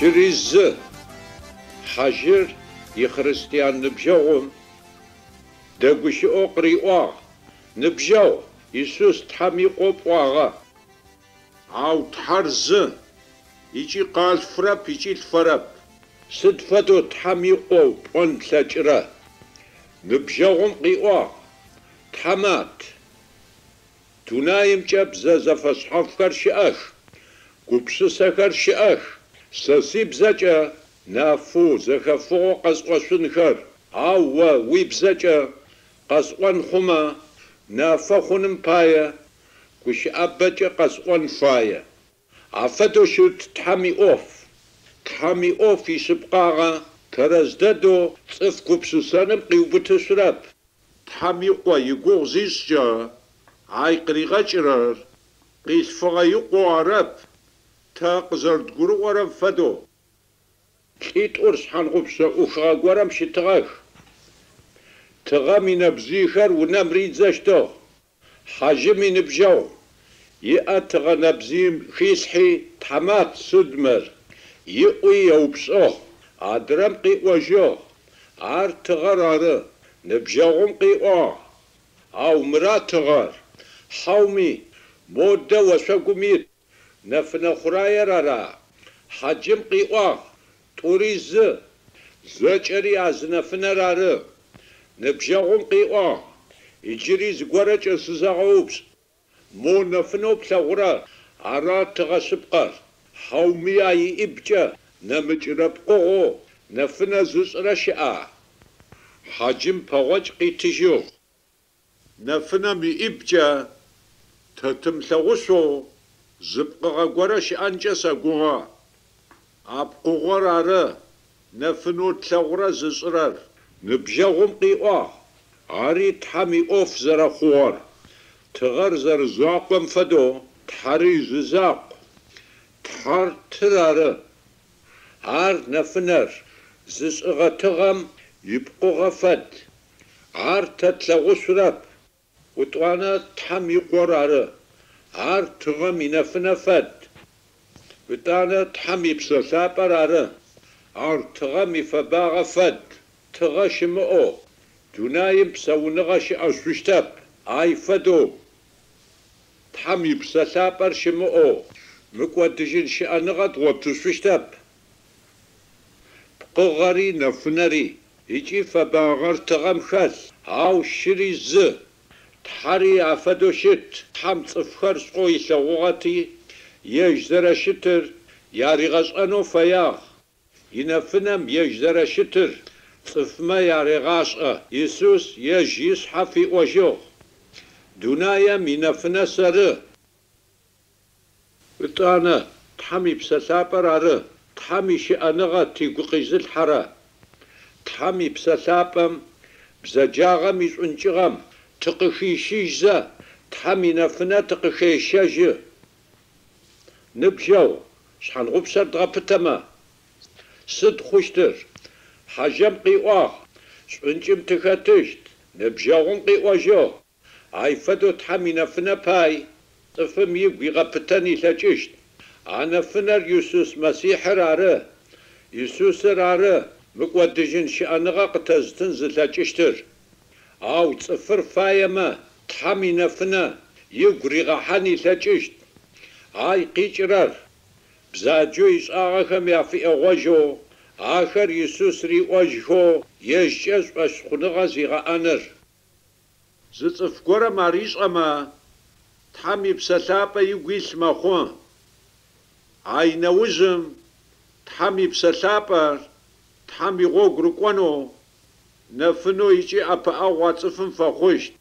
Щыри зы. Хьаджыр ихристиан ныбджэгъум дэгущыӏэу къыриӏуагъ, Ныбджэгъу, Исус Тхьэм икъоу пӏуагъэ. Ау Тхьэр зы, икӏи къалъфырэп икӏи лъфэрэп. Сыд фэдэу Тхьэм икъоу пӏон плъэкӏырэ? Ныбджэгъум къыӏуагъ, Тхьамат, дунаимкӏэ бзэ зэфэшъхьафхэр щыӏэх, гупшысэхэр щыӏэх. Сэ сибзэкӏэ нафэу зэхэфыгъэу къэсӏошъунхэр, ау о уибзэкӏэ къэсӏон хъумэ, нафэ хъуным пае гущыӏэбэкӏэ къэсӏон фае. Афэдэу щыт Тхьэм иӏоф. Тхьэм иӏоф ишъыпкъагъэ тэрэз дэдэу цӏыф гупшысэным къиубытышъурэп. Тхьэм икъо игугъу зишӏкӏэ ай къыригъэкӏырэр къилъфыгъэ икъоу арэп, тэ къызэрдгурыӏорэм фэдэу. Лӏитӏур шъхьангъупчъэ ӏухыгъэ горэм щытыгъэх. Тыгъэм инэбзыйхэр унэм ридзэщтыгъ. Хьаджым иныбджэгъу иӏэ тыгъэ нэбзыим хилъхьи, Тхьамат, сыд мыр? Ыӏуи еупчӏыгъ. Адрэм къыӏожьыгъ: Ар тыгъэр ары. Ныбджэгъум къыӏуагъ: Ау мыра тыгъэр? Хьауми модэ ошъогум ит нэфынэ хъураер ара? Хьаджым къыӏуагъ: Тӏури зы. Зэкӏэри а зы нэфынэр ары. Ныбджэгъум къыӏуагъ: Иджыри зыгорэкӏэ сызэгъэупчӏ. Мо нэфынэу плъэгъурэр ара тыгъэ шъыпкъэр? Хьауми ай иӏибкӏэ нэмыкӏырэ пкъыгъоу нэфынэ зышӏырэ щыӏа? Хьаджым пэгъокӏ къитыжьыгъ. Нэфынэм иӏибкӏэ тэ тымылъэгъушъоу зы пкъыгъэ горэ щыӏэнкӏэ сэгугъэ. А пкъыгъор ары нэфынэу тлъэгъурэ зышӏырэр. Ныбджэгъум къыӏуагъ: Ари Тхьэм иӏоф зэрэхъугъэр. Тыгъэр зэрэзакъом фэдэу Тхьэри зы закъу. Тхьэр Тыр ары. Ар нэфынэр зышӏыгъэ тыгъэм ипкъыгъэ фэд. Ар тэ тлъэгъушъурэп. Етӏуанэ Тхьэм икъор ары. Ар тыгъэм инэфынэ фэд. Етӏанэ Тхьэм ипсэ лъапӏэр ары. Ар тыгъэм ифэбагъэ фэд. Тыгъэ щымыӏэу дунаим псауныгъэ щыӏэшъущтэп. Ай фэдэу Тхьэм ипсэ лъапӏэр щымыӏэу мыкӏодыжьын щыӏэныгъэ дгъотышъущтэп. Пкъыгъэри нэфынэри икӏи фэбагъэр тыгъэм хэлъ, ау щыри зы. Тхьэри афэдэу щыт. Тхьэм цӏыфхэр шӏоу ылъэгъугъэти, ежь зэрэщытыр яригъэшӏэнэу фэягъ. Инэфынэм ежь зэрэщытыр цӏыфмэ ярегъашӏэ. Исус ежь ышъхьэ фиӏожьыгъ: Дунаем инэфынэ сэры. Етӏанэ Тхьэм ипсэ лъапӏэр ары. Тхьэм ищыӏэныгъэ тыгу къизылъхьэрэ. Тхьэм ипсэ лъапӏэм бзэджагъэм ишӏункӏыгъэм тыкъыхищыжьзэ, Тхьэм инэфынэ тыкъыхещэжьы. Ныбджэгъу, шъхьангъупчъэр дгъэпытэмэ, сыд хъущтыр? Хьаджэм къыӏуагъ: Шӏункӏым тыхэтыщт. Ныбджэгъум къыӏожьыгъ: Ай фэдэу Тхьэм инэфынэ пай цӏыфым игу игъэпытэн ылъэкӏыщт. А нэфынэр Исус Мэсихьыр ары. Исусыр ары мыкӏодыжьын щыӏэныгъэ къытэзытын зылъэкӏыщтыр. Ау цӏыфыр фаемэ, Тхьэм инэфынэ игу ригъэхьан ылъэкӏыщт. Ай къикӏырэр бзаджэу ышӏагъэхэм яфыӏэгъожьэу, ахэр Исус риӏожьхэу ежькӏэ шӏошъхъуныгъэ зигъэӏэныр. Зы цӏыф горэм ар ышӏэмэ, Тхьэм ипсэ лъапӏэ игу илъ мэхъу. Ай нэужым Тхьэм ипсэ лъапӏэр Тхьэм игъогу рыкӏонэу, нэфынэу икӏи ӏэпыӏэгъу а цӏыфым фэхъущт.